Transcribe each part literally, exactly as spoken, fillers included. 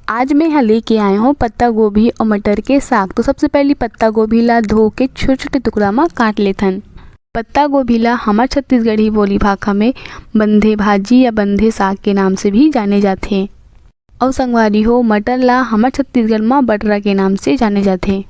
आज मैं ह लेके आए हूँ पत्ता गोभी और मटर के साग। तो सबसे पहली पत्ता गोभी ला धो के छोटे-छोटे टुकड़ा म काट लेथन। पत्ता गोभी ला हमर छत्तीसगढ़ी बोली भाखा में बंधे भाजी या बंधे साग के नाम से भी जाने जाथे। अउ संगवारी हो, मटर ला हमर छत्तीसगढ़ म बटरा के नाम से जाने जाथे।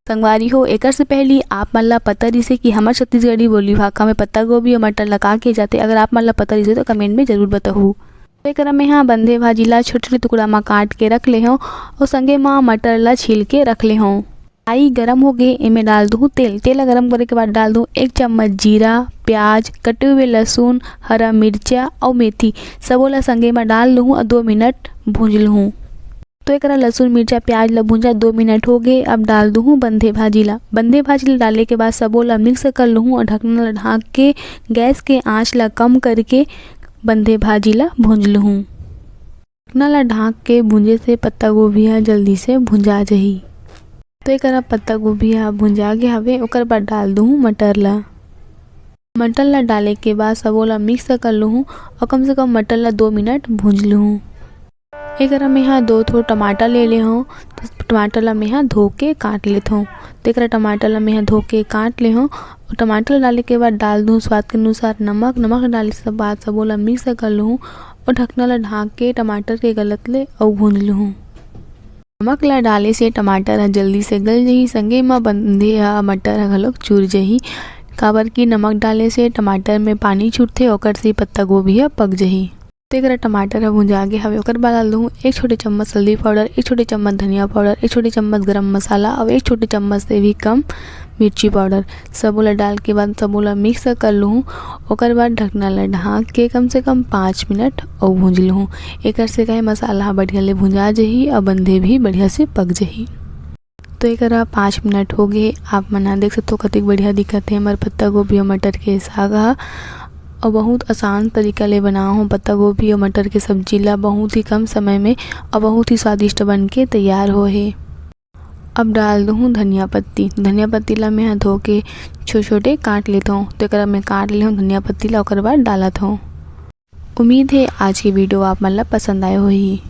संगवारी हो, एकर से पहली आप मन ला पता रिसे कि हमर छत्तीसगढ़ी बोली भाखा में पत्ता गोभी और मटर ला का कहे जाथे। अगर आप मन ला पता रिसे तो comment में जरूर बताहू। तो एकरा में हा बंधे भाजी ला छोटे-छोटे टुकड़ा म काट के रख ले हव अउ संगे म मटर ला छील के रख ले हव। आई गरम हो गे, एमे डाल दूहूँ तेल। तेल ला गरम करे के बाद डाल दूहूँ एक चम्मच जीरा, प्याज, कटे हुए लहसुन, हरा मिर्चा अउ मेथी, सबो ला संगे म डाल लूहूँ अउ दो मिनट भूंज लूहूँ। तो एकरा लहसुन, मिर्चा, प्याज ला भूंजा दो मिनट हो गे। अब डाल दूहूँ बंधे भाजी ला। बंधे भाजी ला डाले के बाद सबो ला mix कर लूहूँ अउ ढकना ला ढांक के गैस के आंच ला कम करके बंधे भाजी ला भूंज लूहूँ। ढकना ला ढांक के भूंजे से पत्ता गोभी ह जल्दी से भुंजा जही। तो एकरा पत्ता गोभी ह भुंजा गे हवे, ओकर बाद डाल दूहूँ मटर ला। मटर ला डाले के बाद सबो ला mix कर लूहूँ अउ कम से कम मटर ला दो मिनट भूंज लूहूँ। एकरा मेंहा दो ठो टमाटर ले ले हव, तो टमाटर ला मेंहा धो के काट लेथव। तो एकरा टमाटर ला मेंहा धो के काट ले हव। अउ टमाटर ला डाले के बाद डाल दूहूँ स्वाद के अनुसार नमक। नमक ला डाले के बाद सबो ला mix कर लूहूँ अउ ढकना ला ढांक के टमाटर के गलत ले अउ भूंज लूहूँ। नमक ला डाले से टमाटर ह जल्दी से गल जही, संगे म बंधे ह मटर ह घलोक चुर जही, काबर कि नमक डाले से टमाटर में पानी छूटथे, ओकर से पत्ता गोभी ह पक जही। तो एकरा टमाटर ह भुंजा गे हवे, ओकर बाद डाल दूहूँ एक छोटे चम्मच हल्दी पाउडर, एक छोटे चम्मच धनिया पाउडर, एक छोटे चम्मच गरम मसाला अउ एक छोटे चम्मच से भी कम मिर्ची पाउडर। सबो ला डाल के बाद सबो ला mix कर लूहूँ। ओकर बाद ढकना ला ढांक के कम से कम पाँच मिनट अउ भूंज लूहूँ। एकर से का हे, मसाला ह बढ़िया ले भुंजा जही अउ बंधे भी बढ़िया से पक जही। तो एकरा पाँच मिनट हो गे। आप मन ह देख सकथो कतेक बढ़िया दिखत हे हमर पत्ता गोभी अउ मटर के साग ह। अउ बहुत आसान तरीका ले बनाए हव पत्ता गोभी अउ मटर के सब्जी ला, बहुत ही कम समय में अउ बहुत ही स्वादिष्ट बन के तैयार होए हे। अब डाल दूहूँ धनिया पत्ती। धनिया पत्ती ला मेंहा धो के छोटे-छोटे काट लेथव। तो एकरा में काट ले हव धनिया पत्ती ला, ओकर बाद डालत हव। उम्मीद हे आज के video आप मन ला पसंद आए होही।